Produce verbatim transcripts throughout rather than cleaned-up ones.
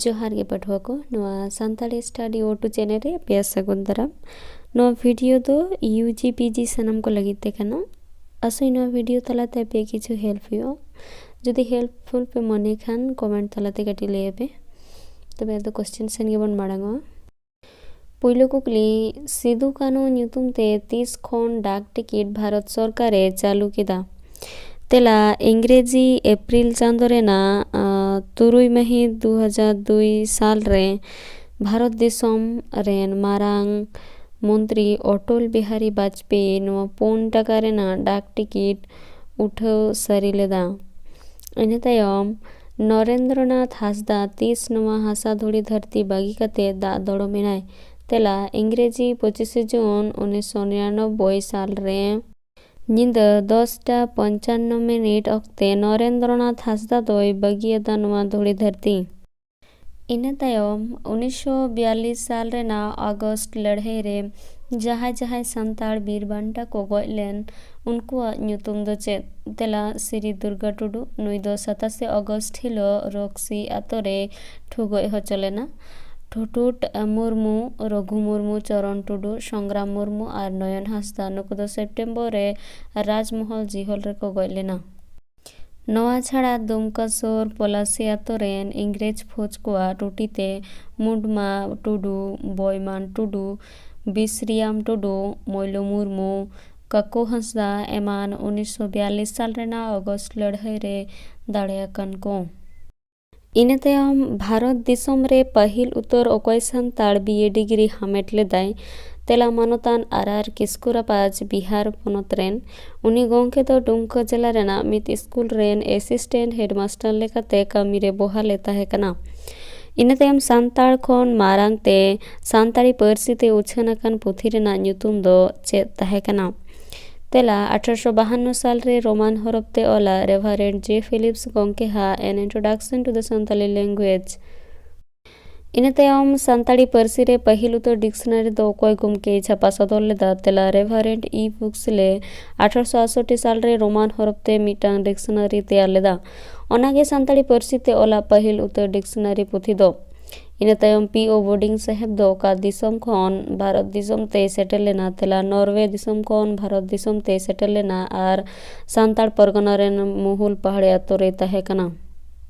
ᱡᱚᱦᱟᱨ ᱜᱮ ᱯᱟᱹᱴᱷᱩᱣᱟᱹ ᱠᱚ, ᱱᱚᱣᱟ ᱥᱟᱱᱛᱟᱲᱤ ᱥᱴᱟᱰᱤ ᱳ ᱴᱩ ᱪᱮᱱᱮᱞ ᱨᱮ ᱟᱯᱮᱭᱟᱜ ᱥᱟᱹᱜᱩᱱ ᱫᱟᱨᱟᱢ᱾ ᱱᱚᱣᱟ ᱵᱷᱤᱰᱤᱭᱳ ᱫᱚ ᱭᱩ ᱡᱤ ᱯᱤ ᱡᱤ ᱥᱟᱱᱟᱢ ᱠᱚ ᱞᱟᱹᱜᱤᱫ ᱛᱮ ᱠᱟᱱᱟ᱾ ᱟᱥᱚᱜ ᱟᱹᱧ ᱱᱚᱣᱟ ᱵᱷᱤᱰᱤᱭᱳ ᱛᱟᱞᱟᱛᱮ ᱟᱯᱮᱭᱟᱜ ᱠᱤᱪᱷᱩ ᱦᱮᱞᱯ ᱦᱩᱭᱩᱜᱼᱟ᱾ ᱡᱩᱫᱤ ᱦᱮᱞᱯᱯᱷᱩᱞ ᱯᱮ ᱢᱚᱱᱮ ᱠᱷᱟᱱ ᱠᱚᱢᱮᱱᱴ ᱛᱟᱞᱟᱛᱮ ᱠᱟᱹᱴᱤᱡ ᱞᱟᱹᱭ ᱟᱯᱮ᱾ ᱛᱚᱵᱮ ᱟᱫᱚ ᱠᱚᱥᱪᱮᱱ ᱥᱮᱱ ᱜᱮᱵᱚᱱ ᱢᱟᱲᱟᱝᱚᱜᱼᱟ᱾ ᱯᱩᱭᱞᱩ ᱠᱩᱠᱞᱤ, ᱥᱤᱫᱩ ᱠᱟᱹᱱᱦᱩ ᱧᱩᱛᱩᱢ ᱛᱮ ᱛᱤᱥ ᱠᱷᱚᱱ ᱰᱟᱠ ᱴᱤᱠᱤᱴ ᱵᱷᱟᱨᱚᱛ ᱥᱚᱨᱠᱟᱨ ᱮ ᱪᱟᱹᱞᱩ ᱠᱮᱫᱟ? ᱛᱮᱞᱟ, ᱤᱝᱨᱮᱡᱤ ᱮᱯᱨᱤᱞ ᱪᱟᱸᱫᱳ ᱨᱮᱱᱟᱜ, ᱟᱸ, ᱛᱩᱨᱩᱭ ᱢᱟᱹᱦᱤᱛ ᱫᱩ ᱦᱟᱡᱟᱨ ᱫᱩᱭ ᱥᱟᱞ ᱨᱮ ᱵᱷᱟᱨᱚᱛ ᱫᱤᱥᱚᱢ ᱨᱮᱱ ᱢᱟᱨᱟᱝ ᱢᱚᱱᱛᱨᱤ ᱚᱴᱚᱞ ᱵᱤᱦᱟᱨᱤ ᱵᱟᱡᱽᱯᱮᱭᱤ ᱱᱚᱣᱟ ᱯᱩᱱ ᱴᱟᱠᱟ ᱨᱮᱱᱟᱜ ᱰᱟᱠ ᱴᱤᱠᱤᱴ ᱩᱴᱷᱟᱹᱣ ᱥᱟᱹᱨᱤ ᱞᱮᱫᱟ᱾ ᱤᱱᱟᱹ ᱛᱟᱭᱚᱢ ᱱᱚᱨᱮᱱᱫᱨᱚᱱᱟᱛᱷ ᱦᱟᱸᱥᱫᱟ ᱛᱤᱥ ᱱᱚᱣᱟ ᱦᱟᱥᱟ ᱫᱷᱩᱲᱤ ᱫᱷᱟᱹᱨᱛᱤ ᱵᱟᱹᱜᱤ ᱠᱟᱛᱮ ᱫᱟᱜ ᱫᱚᱲᱚᱢ ᱮᱱᱟᱭ? ᱛᱮᱞᱟ, ᱤᱝᱨᱮᱡᱤ ᱯᱚᱸᱪᱤᱥᱮ ᱡᱩᱱ ᱩᱱᱤᱥᱥᱚ ᱱᱤᱨᱟᱱᱚᱵᱵᱳᱭ ᱥᱟᱞ ᱨᱮ ᱧᱤᱫᱟᱹ ᱫᱚᱥᱴᱟ ᱯᱚᱧᱪᱟᱱᱱᱚ ᱢᱤᱱᱤᱴ ᱚᱠᱛᱮ ᱱᱚᱨᱮᱱᱫᱨᱚᱱᱟᱛᱷ ᱦᱟᱸᱥᱫᱟ ᱫᱚᱭ ᱵᱟᱹᱜᱤᱭᱟᱫᱟ ᱱᱚᱣᱟ ᱫᱷᱩᱲᱤ ᱫᱷᱟᱹᱨᱛᱤ᱾ ᱤᱱᱟᱹ ᱛᱟᱭᱚᱢ ᱩᱱᱤᱥᱥᱚ ᱵᱤᱭᱟᱞᱞᱤᱥ ᱥᱟᱞ ᱨᱮᱱᱟᱜ ᱟᱜᱚᱥᱴ ᱞᱟᱹᱲᱦᱟᱹᱭ ᱨᱮ ᱡᱟᱦᱟᱸᱭ ᱡᱟᱦᱟᱸᱭ ᱥᱟᱱᱛᱟᱲ ᱵᱤᱨ ᱵᱟᱱᱴᱟ ᱠᱚ ᱜᱚᱡ ᱞᱮᱱ, ᱩᱱᱠᱩᱣᱟᱜ ᱧᱩᱛᱩᱢ ᱫᱚ ᱪᱮᱫ? ᱛᱮᱞᱟ, ᱥᱨᱤ ᱫᱩᱨᱜᱟ ᱴᱩᱰᱩ᱾ ᱱᱩᱭ ᱫᱚ ᱥᱟᱛᱟᱥᱮ ᱟᱜᱚᱥᱴ ᱦᱤᱞᱳᱜ ᱨᱚᱠᱥᱤ ᱟᱛᱳ ᱨᱮ ᱴᱷᱩ ᱜᱚᱡ ᱦᱚᱪᱚ ᱞᱮᱱᱟ᱾ ᱴᱷᱩᱴᱩᱴ ᱢᱩᱨᱢᱩ, ᱨᱚᱜᱷᱩ ᱢᱩᱨᱢᱩ, ᱪᱚᱨᱚᱱ ᱴᱩᱰᱩ, ᱥᱚᱝᱜᱨᱟᱢ ᱢᱩᱨᱢᱩ ᱟᱨ ᱱᱚᱭᱚᱱ ᱦᱟᱸᱥᱫᱟ, ᱱᱩᱠᱩ ᱫᱚ ᱥᱮᱯᱴᱮᱢᱵᱚᱨ ᱨᱮ ᱨᱟᱡᱽᱢᱚᱦᱚᱞ ᱡᱤᱦᱚᱞ ᱨᱮᱠᱚ ᱜᱚᱡ ᱞᱮᱱᱟ᱾ ᱱᱚᱣᱟ ᱪᱷᱟᱲᱟ ᱫᱩᱢᱠᱟ ᱥᱩᱨ ᱯᱚᱞᱟᱥᱤ ᱟᱛᱳ ᱨᱮᱱ ᱤᱝᱨᱮᱡᱽ ᱯᱷᱳᱡᱽ ᱠᱚᱣᱟᱜ ᱴᱩᱴᱤ ᱛᱮ ᱢᱩᱰᱢᱟ ᱴᱩᱰᱩ, ᱵᱚᱭᱢᱟᱱ ᱴᱩᱰᱩ, ᱵᱤᱥᱨᱤᱭᱟᱢ ᱴᱩᱰᱩ, ᱢᱚᱭᱞᱚ ᱢᱩᱨᱢᱩ, ᱠᱟᱠᱳ ᱦᱟᱸᱥᱫᱟ ᱮᱢᱟᱱ ᱩᱱᱤᱥᱥᱚ ᱵᱤᱭᱟᱞᱞᱤᱥ ᱥᱟᱞ ᱨᱮᱱᱟᱜ ᱚᱜᱚᱥᱴ ᱞᱟᱹᱲᱦᱟᱹᱭ ᱨᱮ ᱫᱟᱲᱮ ᱟᱠᱟᱱ ᱠᱚ᱾ ᱤᱱᱟᱹ ᱛᱟᱭᱚᱢ ᱵᱷᱟᱨᱚᱛ ᱫᱤᱥᱚᱢ ᱨᱮ ᱯᱟᱹᱦᱤᱞ ᱩᱛᱟᱹᱨ ᱚᱠᱚᱭ ᱥᱟᱱᱛᱟᱲ ᱵᱤ ᱮ ᱰᱤᱜᱽᱨᱤ ᱦᱟᱢᱮᱴ ᱞᱮᱫᱟᱭ? ᱛᱮᱞᱟ, ᱢᱟᱱᱚᱛᱟᱱ ᱟᱨ ᱟᱨ ᱠᱤᱥᱠᱩ ᱨᱟᱯᱟᱡᱽ, ᱵᱤᱦᱟᱨ ᱯᱚᱱᱚᱛ ᱨᱮᱱ᱾ ᱩᱱᱤ ᱜᱚᱢᱠᱮ ᱫᱚ ᱰᱩᱢᱠᱟᱹ ᱡᱮᱞᱟ ᱨᱮᱱᱟᱜ ᱢᱤᱫ ᱥᱠᱩᱞ ᱨᱮᱱ ᱮᱥᱤᱥᱴᱮᱱᱴ ᱦᱮᱰᱢᱟᱥᱴᱟᱨ ᱞᱮᱠᱟᱛᱮ ᱠᱟᱹᱢᱤ ᱨᱮ ᱵᱚᱦᱟᱞ ᱮ ᱛᱟᱦᱮᱸ ᱠᱟᱱᱟ᱾ ᱤᱱᱟᱹ ᱛᱟᱭᱚᱢ ᱥᱟᱱᱛᱟᱲ ᱠᱷᱚᱱ ᱢᱟᱨᱟᱝ ᱛᱮ ᱥᱟᱱᱛᱟᱲᱤ ᱯᱟᱹᱨᱥᱤ ᱛᱮ ᱩᱪᱷᱟᱹᱱ ᱟᱠᱟᱱ ᱯᱩᱛᱷᱤ ᱨᱮᱱᱟᱜ ᱧᱩᱛᱩᱢ ᱫᱚ ᱪᱮᱫ ᱛᱟᱦᱮᱸ ᱠᱟᱱᱟ? ᱛᱮᱞᱟ, ᱟᱴᱷᱨᱚᱥᱚ ᱵᱟᱦᱟᱱᱱᱚ ᱥᱟᱞ ᱨᱮ ᱨᱳᱢᱟᱱ ᱦᱚᱨᱚᱯ ᱛᱮ ᱚᱞᱟ ᱨᱮᱵᱷᱟᱨᱮᱱᱰ ᱡᱮ ᱯᱷᱤᱞᱤᱯᱥ ᱜᱚᱢᱠᱮ ᱦᱟᱜ An Introduction to the Santali Language᱾ ᱤᱱᱟᱹ ᱛᱟᱭᱚᱢ ᱥᱟᱱᱛᱟᱲᱤ ᱯᱟᱹᱨᱥᱤ ᱨᱮ ᱯᱟᱹᱦᱤᱞ ᱩᱛᱟᱹᱨ ᱰᱤᱠᱥᱱᱟᱨᱤ ᱫᱚ ᱚᱠᱚᱭ ᱜᱚᱢᱠᱮᱭ ᱪᱷᱟᱯᱟ ᱥᱚᱫᱚᱨ ᱞᱮᱫᱟ? ᱛᱮᱞᱟ, ᱨᱮᱵᱷᱟᱨᱮᱱᱰ ᱤ ᱵᱩᱠᱥᱞᱮ᱾ ᱟᱴᱷᱨᱚᱥᱚ ᱟᱴᱥᱚᱴᱴᱤ ᱥᱟᱞ ᱨᱮ ᱨᱳᱢᱟᱱ ᱦᱚᱨᱚᱯ ᱛᱮ ᱢᱤᱫᱴᱟᱝ ᱰᱤᱠᱥᱱᱟᱨᱤ ᱛᱮᱭᱟᱨ ᱞᱮᱫᱟ᱾ ᱚᱱᱟᱜᱮ ᱥᱟᱱᱛᱟᱲᱤ ᱯᱟᱹᱨᱥᱤ ᱛᱮ ᱚᱞᱟᱜ ᱯᱟᱹᱦᱤᱞ ᱩᱛᱟᱹᱨ ᱰᱤᱠᱥᱱᱟᱨᱤ ᱯᱩᱛᱷᱤ ᱫᱚ᱾ ᱤᱱᱟᱹ ᱛᱟᱭᱚᱢ ᱯᱤ ᱳ ᱵᱳᱰᱤᱝ ᱥᱟᱦᱮᱵᱽ ᱫᱚ ᱚᱠᱟ ᱫᱤᱥᱚᱢ ᱠᱷᱚᱱ ᱵᱷᱟᱨᱚᱛ ᱫᱤᱥᱚᱢ ᱛᱮᱭ ᱥᱮᱴᱮᱨ ᱞᱮᱱᱟ? ᱛᱮᱞᱟ, ᱱᱚᱨᱣᱮ ᱫᱤᱥᱚᱢ ᱠᱷᱚᱱ ᱵᱷᱟᱨᱚᱛ ᱫᱤᱥᱚᱢ ᱛᱮᱭ ᱥᱮᱴᱮᱨ ᱞᱮᱱᱟ ᱟᱨ ᱥᱟᱱᱛᱟᱲ ᱯᱟᱨᱜᱟᱱᱟ ᱨᱮᱱ ᱢᱩᱦᱩᱞ ᱯᱟᱦᱟᱲᱤ ᱟᱛᱳ ᱨᱮᱭ ᱛᱟᱦᱮᱸ ᱠᱟᱱᱟ᱾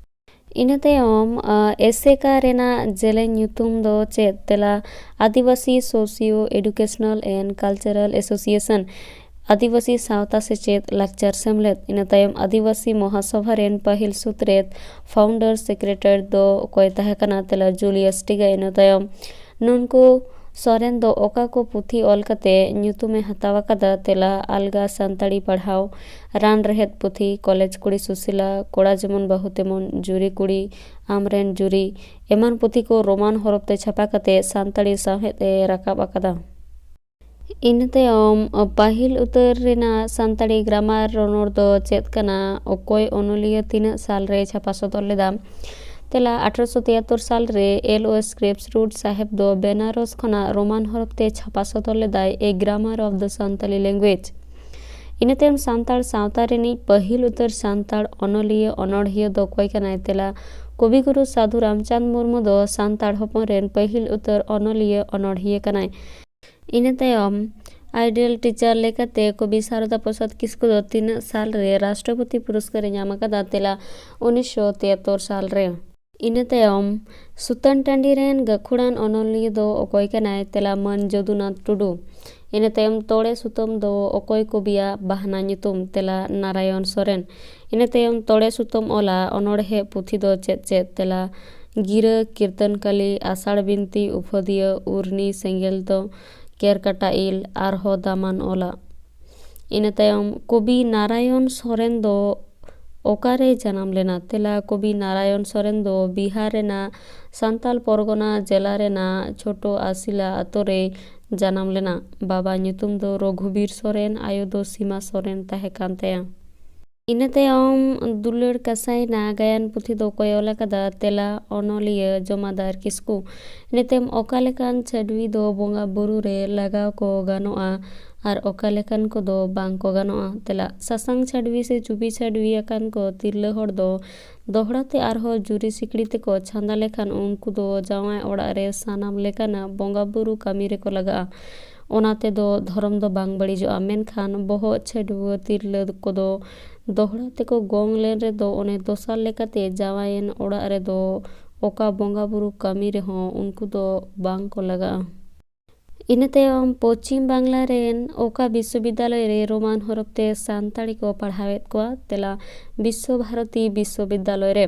ᱤᱱᱟᱹ ᱛᱟᱭᱚᱢ, ᱟ, ᱮᱥᱮᱠᱟ ᱨᱮᱱᱟᱜ ᱡᱮᱞᱮᱧ ᱧᱩᱛᱩᱢ ᱫᱚ ᱪᱮᱫ? ᱛᱮᱞᱟ, Adivasi socio educational and cultural association, ᱟᱹᱫᱤᱵᱟᱹᱥᱤ ᱥᱟᱶᱛᱟ ᱥᱮᱪᱮᱫ ᱞᱟᱠᱪᱟᱨ ᱥᱮᱢᱞᱮᱫ᱾ ᱤᱱᱟᱹ ᱛᱟᱭᱚᱢ ᱟᱹᱫᱤᱵᱟᱹᱥᱤ ᱢᱚᱦᱟᱥᱚᱵᱷᱟ ᱨᱮᱱ ᱯᱟᱹᱦᱤᱞ ᱥᱩᱛᱨᱮᱛ, ᱯᱷᱟᱣᱩᱱᱰᱟᱨ ᱥᱮᱠᱨᱮᱴᱟᱨ, ᱫᱚ ᱚᱠᱚᱭ ᱛᱟᱦᱮᱸ ᱠᱟᱱᱟ? ᱛᱮᱞᱟ, ᱡᱩᱞᱤᱭᱟᱥ ᱴᱤᱜᱟ᱾ ᱤᱱᱟᱹ ᱛᱟᱭᱚᱢ ᱱᱩᱱᱠᱩ ᱥᱚᱨᱮᱱ ᱫᱚ ᱚᱠᱟ ᱠᱚ ᱯᱩᱛᱷᱤ ᱚᱞ ᱠᱟᱛᱮ ᱧᱩᱛᱩᱢᱮ ᱦᱟᱛᱟᱣ ᱟᱠᱟᱫᱟ? ᱛᱮᱞᱟ, ᱟᱞᱜᱟ ᱥᱟᱱᱛᱟᱲᱤ ᱯᱟᱲᱦᱟᱣ, ᱨᱟᱱ ᱨᱮᱦᱮᱫ ᱯᱩᱛᱷᱤ, ᱠᱚᱞᱮᱡᱽ ᱠᱩᱲᱤ ᱥᱩᱥᱤᱞᱟ, ᱠᱚᱲᱟ ᱡᱮᱢᱚᱱ ᱵᱟᱹᱦᱩ ᱛᱮᱢᱚᱱ, ᱡᱩᱨᱤ ᱠᱩᱲᱤ, ᱟᱢᱨᱮᱱ ᱡᱩᱨᱤ, ᱮᱢᱟᱱ ᱯᱩᱛᱷᱤ ᱠᱚ ᱨᱳᱢᱟᱱ ᱦᱚᱨᱚᱯ ᱛᱮ ᱪᱷᱟᱯᱟ ᱠᱟᱛᱮ ᱥᱟᱱᱛᱟᱲᱤ ᱥᱟᱶᱦᱮᱫ ᱮ ᱨᱟᱠᱟᱵ ᱟᱠᱟᱫᱟ᱾ ᱤᱱᱟᱹ ᱛᱟᱭᱚᱢ, ᱯᱟᱹᱦᱤᱞ ᱩᱛᱟᱹᱨ ᱨᱮᱱᱟᱜ ᱥᱟᱱᱛᱟᱲᱤ ᱜᱨᱟᱢᱟᱨ ᱨᱚᱱᱚᱲ ᱫᱚ ᱪᱮᱫ ᱠᱟᱱᱟ? ᱚᱠᱚᱭ ᱚᱱᱚᱞᱤᱭᱟᱹ ᱛᱤᱱᱟᱹᱜ ᱥᱟᱞ ᱨᱮ ᱪᱷᱟᱯᱟ ᱥᱚᱫᱚᱨ ᱞᱮᱫᱟ? ᱛᱮᱞᱟ, ᱟᱴᱷᱨᱚᱥᱚ ᱛᱤᱭᱟᱛᱛᱳᱨ ᱥᱟᱞ ᱨᱮ ᱮᱞ ᱳ ᱥᱠᱨᱤᱯᱥ ᱨᱩᱰ ᱥᱟᱦᱮᱵᱽ ᱫᱚ ᱵᱮᱱᱟᱨᱚᱥ ᱠᱷᱚᱱᱟᱜ ᱨᱳᱢᱟᱱ ᱦᱚᱨᱚᱯ ᱛᱮ ᱪᱷᱟᱯᱟ ᱥᱚᱫᱚᱨ ᱞᱮᱫᱟᱭ A Grammar of the Santali Language᱾ ᱤᱱᱟᱹ ᱛᱟᱭᱚᱢ ᱥᱟᱱᱛᱟᱲ ᱥᱟᱶᱛᱟ ᱨᱤᱱᱤᱡ ᱯᱟᱹᱦᱤᱞ ᱩᱛᱟᱹᱨ ᱥᱟᱱᱛᱟᱲ ᱚᱱᱚᱞᱤᱭᱟᱹ ᱚᱱᱚᱬᱦᱤᱭᱟᱹ ᱫᱚ ᱚᱠᱚᱭ ᱠᱟᱱᱟᱭ? ᱛᱮᱞᱟ, ᱠᱚᱵᱤᱜᱩᱨᱩ ᱥᱟᱹᱫᱷᱩ ᱨᱟᱢᱪᱟᱸᱫᱽ ᱢᱩᱨᱢᱩ ᱫᱚ ᱥᱟᱱᱛᱟᱲ ᱦᱚᱯᱚᱱ ᱨᱮᱱ ᱯᱟᱹᱦᱤᱞ ᱩᱛᱟᱹᱨ ᱚᱱᱚᱞᱤᱭᱟᱹ ᱚᱱᱚᱬᱦᱤᱭᱟᱹ ᱠᱟᱱᱟᱭ᱾ ᱤᱱᱟᱹ ᱛᱟᱭᱚᱢ, ᱟᱭᱰᱮᱞ ᱴᱤᱪᱟᱨ ᱞᱮᱠᱟᱛᱮ ᱠᱚᱵᱤ ᱥᱟᱨᱚᱫᱟ ᱯᱨᱚᱥᱟᱫᱽ ᱠᱤᱥᱠᱩ ᱫᱚ ᱛᱤᱱᱟᱹᱜ ᱥᱟᱞ ᱨᱮ ᱨᱟᱥᱴᱨᱚᱯᱚᱛᱤ ᱯᱩᱨᱚᱥᱠᱟᱨ ᱮ ᱧᱟᱢ ᱟᱠᱟᱫᱟ? ᱛᱮᱞᱟ, ᱩᱱᱤᱥᱥᱚ ᱛᱤᱭᱟᱛᱛᱳᱨ ᱥᱟᱞ ᱨᱮ᱾ ᱤᱱᱟᱹ ᱛᱟᱭᱚᱢ, ᱥᱩᱛᱟᱹᱱ ᱴᱟᱺᱰᱤ ᱨᱮᱱ ᱜᱟᱹᱠᱷᱩᱲᱟᱱ ᱚᱱᱚᱞᱤᱭᱟᱹ ᱫᱚ ᱚᱠᱚᱭ ᱠᱟᱱᱟᱭ? ᱛᱮᱞᱟ, ᱢᱟᱹᱱ ᱡᱚᱫᱩᱱᱟᱛᱷ ᱴᱩᱰᱩ᱾ ᱤᱱᱟᱹ ᱛᱟᱭᱚᱢ, ᱛᱚᱲᱮ ᱥᱩᱛᱟᱹᱢ ᱫᱚ ᱚᱠᱚᱭ ᱠᱚᱵᱤᱭᱟᱜ ᱵᱟᱦᱱᱟ ᱧᱩᱛᱩᱢ? ᱛᱮᱞᱟ, ᱱᱟᱨᱟᱭᱚᱱ ᱥᱚᱨᱮᱱ᱾ ᱤᱱᱟᱹ ᱛᱟᱭᱚᱢ, ᱛᱚᱲᱮ ᱥᱩᱛᱟᱹᱢ ᱚᱞᱟ ᱚᱱᱚᱬᱦᱮ ᱯᱩᱛᱷᱤ ᱫᱚ ᱪᱮᱫ ᱪᱮᱫ? ᱛᱮᱞᱟ, ᱜᱤᱨᱟᱹ, ᱠᱤᱨᱛᱚᱱᱠᱟᱞᱤ, ᱟᱥᱟᱲ ᱵᱤᱱᱛᱤ, ᱩᱯᱷᱟᱹᱫᱤᱭᱟᱹ, ᱩᱨᱱᱤ, ᱥᱮᱸᱜᱮᱞ ᱫᱚ, ᱠᱮᱨᱠᱟᱴᱟ ᱤᱞ, ᱟᱨᱦᱚᱸ ᱫᱟᱢᱟᱱ ᱚᱞᱟ᱾ ᱤᱱᱟᱹ ᱛᱟᱭᱚᱢ, ᱠᱚᱵᱤ ᱱᱟᱨᱟᱭᱚᱱ ᱥᱚᱨᱮᱱ ᱫᱚ ᱚᱠᱟᱨᱮᱭ ᱡᱟᱱᱟᱢ ᱞᱮᱱᱟ? ᱛᱮᱞᱟ, ᱠᱚᱵᱤ ᱱᱟᱨᱟᱭᱚᱱ ᱥᱚᱨᱮᱱ ᱫᱚ ᱵᱤᱦᱟᱨ ᱨᱮᱱᱟᱜ ᱥᱟᱱᱛᱟᱞ ᱯᱚᱨᱜᱚᱱᱟ ᱡᱮᱞᱟ ᱨᱮᱱᱟᱜ ᱪᱷᱳᱴᱳ ᱟᱥᱤᱞᱟ ᱟᱛᱳ ᱨᱮᱭ ᱡᱟᱱᱟᱢ ᱞᱮᱱᱟ᱾ ᱵᱟᱵᱟ ᱧᱩᱛᱩᱢ ᱫᱚ ᱨᱚᱜᱷᱩᱵᱤᱨ ᱥᱚᱨᱮᱱ, ᱟᱭᱳ ᱫᱚ ᱥᱤᱢᱟ ᱥᱚᱨᱮᱱ ᱛᱟᱦᱮᱸ ᱠᱟᱱ ᱛᱟᱭᱟ᱾ ᱤᱱᱟᱹ ᱛᱟᱭᱚᱢ ᱫᱩᱞᱟᱹᱲ ᱠᱟᱸᱥᱟᱭᱱᱟ ᱜᱟᱭᱟᱱ ᱯᱩᱛᱷᱤ ᱫᱚ ᱚᱠᱚᱭ ᱚᱞ ᱟᱠᱟᱫᱟ? ᱛᱮᱞᱟ, ᱚᱱᱚᱞᱤᱭᱟᱹ ᱡᱚᱢᱟᱫᱟᱨ ᱠᱤᱥᱠᱩ᱾ ᱤᱱᱟᱹ ᱛᱟᱭᱚᱢ ᱚᱠᱟ ᱞᱮᱠᱟᱱ ᱪᱷᱟᱹᱰᱣᱤ ᱫᱚ ᱵᱚᱸᱜᱟ ᱵᱩᱨᱩ ᱨᱮ ᱞᱟᱜᱟᱣ ᱠᱚ ᱜᱟᱱᱚᱜᱼᱟ ᱟᱨ ᱚᱠᱟ ᱞᱮᱠᱟᱱ ᱠᱚᱫᱚ ᱵᱟᱝ ᱠᱚ ᱜᱟᱱᱚᱜᱼᱟ? ᱛᱮᱞᱟ, ᱥᱟᱥᱟᱝ ᱪᱷᱟᱹᱰᱣᱤ ᱥᱮ ᱪᱩᱵᱤ ᱪᱷᱟᱹᱰᱣᱤ ᱟᱠᱟᱱ ᱠᱚ ᱛᱤᱨᱞᱟᱹ ᱦᱚᱲ ᱫᱚ ᱫᱚᱦᱲᱟ ᱛᱮ ᱟᱨᱦᱚᱸ ᱡᱩᱨᱤ ᱥᱤᱠᱲᱤ ᱛᱮᱠᱚ ᱪᱷᱟᱸᱫᱟ ᱞᱮᱠᱷᱟᱱ ᱩᱱᱠᱩ ᱫᱚ ᱡᱟᱶᱟᱭ ᱚᱲᱟᱜ ᱨᱮ ᱥᱟᱱᱟᱢ ᱞᱮᱠᱟᱱᱟᱜ ᱵᱚᱸᱜᱟ ᱵᱩᱨᱩ ᱠᱟᱹᱢᱤ ᱨᱮᱠᱚ ᱞᱟᱜᱟᱜᱼᱟ᱾ ᱚᱱᱟ ᱛᱮᱫᱚ ᱫᱷᱚᱨᱚᱢ ᱫᱚ ᱵᱟᱝ ᱵᱟᱹᱲᱤᱡᱚᱜᱼᱟ, ᱢᱮᱱᱠᱷᱟᱱ ᱵᱚᱦᱚᱜ ᱪᱷᱟᱹᱰᱣᱟᱹ ᱛᱤᱨᱞᱟᱹ ᱠᱚᱫᱚ ᱫᱚᱦᱲᱟ ᱛᱮᱠᱚ ᱜᱚᱝ ᱞᱮᱱ ᱨᱮᱫᱚ ᱚᱱᱮ ᱫᱚᱥᱟᱨ ᱞᱮᱠᱟᱛᱮ ᱡᱟᱶᱟᱭᱮᱱ ᱚᱲᱟᱜ ᱨᱮᱫᱚ ᱚᱠᱟ ᱵᱚᱸᱜᱟ ᱵᱩᱨᱩ ᱠᱟᱹᱢᱤ ᱨᱮᱦᱚᱸ ᱩᱱᱠᱩ ᱫᱚ ᱵᱟᱝ ᱠᱚ ᱞᱟᱜᱟᱜᱼᱟ᱾ ᱤᱱᱟᱹ ᱛᱟᱭᱚᱢ ᱯᱚᱪᱷᱤᱢ ᱵᱟᱝᱞᱟ ᱨᱮᱱ ᱚᱠᱟ ᱵᱤᱥᱥᱚᱵᱤᱫᱽᱫᱟᱞᱚᱭ ᱨᱮ ᱨᱳᱢᱟᱱ ᱦᱚᱨᱚᱯ ᱛᱮ ᱥᱟᱱᱛᱟᱲᱤ ᱠᱚ ᱯᱟᱲᱦᱟᱣᱮᱫ ᱠᱚᱣᱟ? ᱛᱮᱞᱟ, ᱵᱤᱥᱥᱚ ᱵᱷᱟᱨᱚᱛᱤ ᱵᱤᱥᱥᱚᱵᱤᱫᱽᱫᱟᱞᱚᱭ ᱨᱮ᱾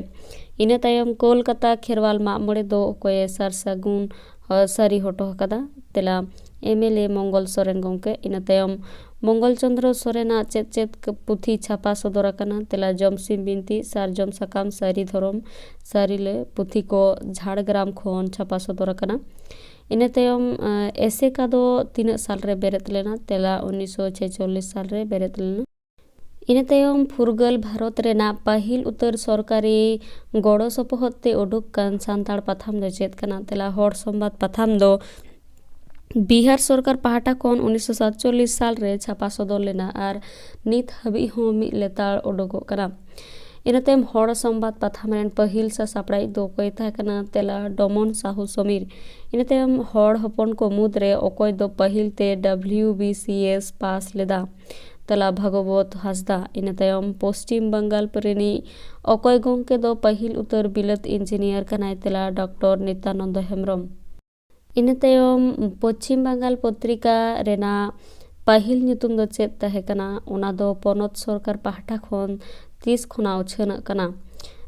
ᱤᱱᱟᱹ ᱛᱟᱭᱚᱢ ᱠᱳᱞᱠᱟᱛᱟ ᱠᱷᱮᱨᱣᱟᱞ ᱢᱟᱜ ᱢᱚᱬᱮ ᱫᱚ ᱚᱠᱚᱭᱮ ᱥᱟᱨ ᱥᱟᱹᱜᱩᱱ, ᱚ, ᱥᱟᱹᱨᱤ ᱦᱚᱴᱚ ᱟᱠᱟᱫᱟ? ᱛᱮᱞᱟ, M L A Mangal Soren ᱜᱚᱢᱠᱮ᱾ ᱤᱱᱟᱹ ᱛᱟᱭᱚᱢ ᱢᱚᱝᱜᱚᱞ ᱪᱚᱸᱫᱽᱨᱚ ᱥᱚᱨᱮᱱᱟᱜ ᱪᱮᱫ ᱪᱮᱫ ᱯᱩᱛᱷᱤ ᱪᱷᱟᱯᱟ ᱥᱚᱫᱚᱨ ᱟᱠᱟᱱᱟ? ᱛᱮᱞᱟ, ᱡᱚᱢᱥᱤᱢ ᱵᱤᱱᱛᱤ, ᱥᱟᱨᱡᱚᱢ ᱥᱟᱠᱟᱢ, ᱥᱟᱹᱨᱤ ᱫᱷᱚᱨᱚᱢ, ᱥᱟᱹᱨᱤᱞᱟᱹ ᱯᱩᱛᱷᱤ ᱠᱚ ᱡᱷᱟᱲᱜᱨᱟᱢ ᱠᱷᱚᱱ ᱪᱷᱟᱯᱟ ᱥᱚᱫᱚᱨ ᱟᱠᱟᱱᱟ᱾ ᱤᱱᱟᱹ ᱛᱟᱭᱚᱢ, ᱮ, ᱮᱥᱮᱠᱟ ᱫᱚ ᱛᱤᱱᱟᱹᱜ ᱥᱟᱞ ᱨᱮ ᱵᱮᱨᱮᱫ ᱞᱮᱱᱟ? ᱛᱮᱞᱟ, ᱩᱱᱤᱥᱥᱚ ᱪᱷᱮᱪᱚᱞᱞᱤᱥ ᱥᱟᱞ ᱨᱮ ᱵᱮᱨᱮᱫ ᱞᱮᱱᱟ᱾ ᱤᱱᱟᱹ ᱛᱟᱭᱚᱢ ᱯᱷᱩᱨᱜᱟᱹᱞ ᱵᱷᱟᱨᱚᱛ ᱨᱮᱱᱟᱜ ᱯᱟᱹᱦᱤᱞ ᱩᱛᱟᱹᱨ ᱥᱚᱨᱠᱟᱨᱤ ᱜᱚᱲᱚ ᱥᱚᱯᱚᱦᱚᱫ ᱛᱮ ᱩᱰᱩᱠ ᱠᱟᱱ ᱥᱟᱱᱛᱟᱲ ᱯᱟᱛᱷᱟᱢ ᱫᱚ ᱪᱮᱫ ᱠᱟᱱᱟ? ᱛᱮᱞᱟ, ᱦᱚᱲ ᱥᱚᱢᱵᱟᱫ ᱯᱟᱛᱷᱟᱢ ᱫᱚ ᱵᱤᱦᱟᱨ ᱥᱚᱨᱠᱟᱨ ᱯᱟᱦᱴᱟ ᱠᱷᱚᱱ ᱩᱱᱤᱥᱥᱚ ᱥᱟᱛᱪᱚᱞᱞᱤᱥ ᱥᱟᱞ ᱨᱮ ᱪᱷᱟᱯᱟ ᱥᱚᱫᱚᱨ ᱞᱮᱱᱟ ᱟᱨ ᱱᱤᱛ ᱦᱟᱹᱵᱤᱡ ᱦᱚᱸ ᱢᱤᱫ ᱞᱮᱛᱟᱲ ᱩᱰᱩᱠᱚᱜ ᱠᱟᱱᱟ᱾ ᱤᱱᱟᱹ ᱛᱟᱭᱚᱢ ᱦᱚᱲ ᱥᱚᱢᱵᱟᱫ ᱯᱟᱛᱷᱟᱢ ᱨᱮᱱ ᱯᱟᱹᱦᱤᱞ ᱥᱟᱥᱟᱯᱲᱟᱣᱤᱡ ᱫᱚ ᱚᱠᱚᱭ ᱛᱟᱦᱮᱸ ᱠᱟᱱᱟ? ᱛᱮᱞᱟ, ᱰᱚᱢᱚᱱ ᱥᱟᱦᱩ ᱥᱚᱢᱤᱨ᱾ ᱤᱱᱟᱹ ᱛᱟᱭᱚᱢ ᱦᱚᱲ ᱦᱚᱯᱚᱱ ᱠᱚ ᱢᱩᱫᱽᱨᱮ ᱚᱠᱚᱭ ᱫᱚ ᱯᱟᱹᱦᱤᱞ ᱛᱮ W B C S pass ᱞᱮᱫᱟ? ᱛᱮᱞᱟ, ᱵᱷᱟᱜᱚᱵᱚᱛ ᱦᱟᱸᱥᱫᱟ᱾ ᱤᱱᱟᱹ ᱛᱟᱭᱚᱢ ᱯᱚᱥᱪᱤᱢ ᱵᱟᱝᱜᱟᱞ ᱨᱤᱱᱤᱡ ᱚᱠᱚᱭ ᱜᱚᱢᱠᱮ ᱫᱚ ᱯᱟᱹᱦᱤᱞ ᱩᱛᱟᱹᱨ ᱵᱤᱞᱟᱹᱛ ᱤᱧᱡᱤᱱᱤᱭᱟᱨ ᱠᱟᱱᱟᱭ? ᱛᱮᱞᱟ, ᱰᱚᱠᱴᱚᱨ ᱱᱤᱛᱭᱟᱱᱚᱱᱫᱚ ᱦᱮᱢᱵᱨᱚᱢ᱾ ᱤᱱᱟᱹ ᱛᱟᱭᱚᱢ ᱯᱚᱪᱷᱤᱢ ᱵᱟᱝᱜᱟᱞ ᱯᱚᱛᱨᱤᱠᱟ ᱨᱮᱱᱟᱜ ᱯᱟᱹᱦᱤᱞ ᱧᱩᱛᱩᱢ ᱫᱚ ᱪᱮᱫ ᱛᱟᱦᱮᱸ ᱠᱟᱱᱟ? ᱚᱱᱟ ᱫᱚ ᱯᱚᱱᱚᱛ ᱥᱚᱨᱠᱟᱨ ᱯᱟᱦᱴᱟ ᱠᱷᱚᱱ ᱛᱤᱥ ᱠᱷᱚᱱᱟᱜ ᱩᱪᱷᱟᱹᱱᱚᱜ ᱠᱟᱱᱟ?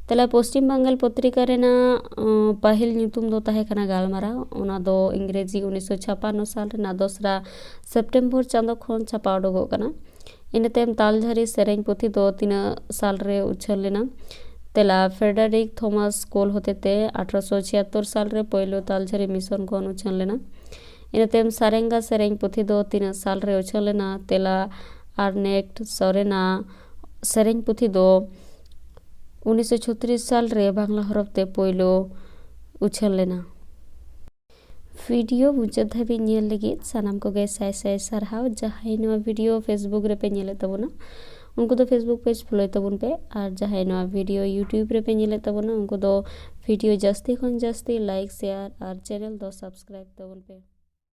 ᱛᱟᱦᱞᱮ ᱯᱚᱥᱪᱤᱢ ᱵᱟᱝᱜᱟᱞ ᱯᱚᱛᱨᱤᱠᱟ ᱨᱮᱱᱟᱜ, ᱚ, ᱯᱟᱹᱦᱤᱞ ᱧᱩᱛᱩᱢ ᱫᱚ ᱛᱟᱦᱮᱸ ᱠᱟᱱᱟ ᱜᱟᱞᱢᱟᱨᱟᱣ᱾ ᱚᱱᱟ ᱫᱚ ᱤᱝᱨᱮᱡᱤ ᱩᱱᱤᱥᱥᱚ ᱪᱷᱟᱯᱟᱱᱱᱚ ᱥᱟᱞ ᱨᱮᱱᱟᱜ ᱫᱚᱥᱨᱟ ᱥᱮᱯᱴᱮᱢᱵᱚᱨ ᱪᱟᱸᱫᱚ ᱠᱷᱚᱱ ᱪᱷᱟᱯᱟ ᱩᱰᱩᱠᱚᱜ ᱠᱟᱱᱟ᱾ ᱤᱱᱟᱹ ᱛᱟᱭᱚᱢ ᱛᱟᱞᱡᱷᱟᱹᱨᱤ ᱥᱮᱨᱮᱧ ᱯᱩᱛᱷᱤ ᱫᱚ ᱛᱤᱱᱟᱹᱜ ᱥᱟᱞ ᱨᱮ ᱩᱪᱷᱟᱹᱱ ᱞᱮᱱᱟ? ᱛᱮᱞᱟ, ᱯᱷᱨᱮᱰᱟᱨᱤᱠ ᱛᱷᱚᱢᱟᱥ ᱠᱳᱞ ᱦᱚᱛᱮᱛᱮ ᱟᱴᱷᱨᱚᱥᱚ ᱪᱷᱤᱭᱟᱛᱛᱳᱨ ᱥᱟᱞ ᱨᱮ ᱯᱳᱭᱞᱳ ᱛᱟᱞᱡᱷᱟᱹᱨᱤ ᱢᱤᱥᱚᱱ ᱠᱷᱚᱱ ᱩᱪᱷᱟᱹᱱ ᱞᱮᱱᱟ᱾ ᱤᱱᱟᱹ ᱛᱟᱭᱚᱢ ᱥᱟᱨᱮᱝᱜᱟ ᱥᱮᱨᱮᱧ ᱯᱩᱛᱷᱤ ᱫᱚ ᱛᱤᱱᱟᱹᱜ ᱥᱟᱞ ᱨᱮ ᱩᱪᱷᱟᱹᱱ ᱞᱮᱱᱟ? ᱛᱮᱞᱟ, ᱟᱨᱱᱮᱠᱴ ᱥᱚᱨᱮᱱᱟᱜ ᱥᱮᱨᱮᱧ ᱯᱩᱛᱷᱤ ᱫᱚ ᱩᱱᱤᱥᱥᱚ ᱪᱷᱚᱛᱨᱤᱥ ᱥᱟᱞ ᱨᱮ ᱵᱟᱝᱞᱟ ᱦᱚᱨᱚᱯ ᱛᱮ ᱯᱳᱭᱞᱳ ᱩᱪᱷᱟᱹᱱ ᱞᱮᱱᱟ᱾ ᱵᱷᱤᱰᱤᱭᱳ ᱢᱩᱪᱟᱹᱫ ᱫᱷᱟᱹᱵᱤᱡ ᱧᱮᱞ ᱞᱟᱹᱜᱤᱫ ᱥᱟᱱᱟᱢ ᱠᱚᱜᱮ ᱥᱟᱭ ᱥᱟᱭ ᱥᱟᱨᱦᱟᱣ᱾ ᱡᱟᱦᱟᱸᱭ ᱱᱚᱣᱟ ᱵᱷᱤᱰᱤᱭᱳ Facebook ᱨᱮᱯᱮ ᱧᱮᱞᱮᱫ ᱛᱟᱵᱚᱱᱟ, ᱩᱱᱠᱩ ᱫᱚ Facebook page follow ᱛᱟᱵᱚᱱ ᱯᱮ, ᱟᱨ ᱡᱟᱦᱟᱸᱭ ᱱᱚᱣᱟ ᱵᱷᱤᱰᱤᱭᱳ YouTube ᱨᱮᱯᱮ ᱧᱮᱞᱮᱫ ᱛᱟᱵᱚᱱᱟ, ᱩᱱᱠᱩ ᱫᱚ ᱵᱷᱤᱰᱤᱭᱳ ᱡᱟᱹᱥᱛᱤ ᱠᱷᱚᱱ ᱡᱟᱹᱥᱛᱤ like, share ᱟᱨ channel ᱫᱚ subscribe ᱛᱟᱵᱚᱱ ᱯᱮ᱾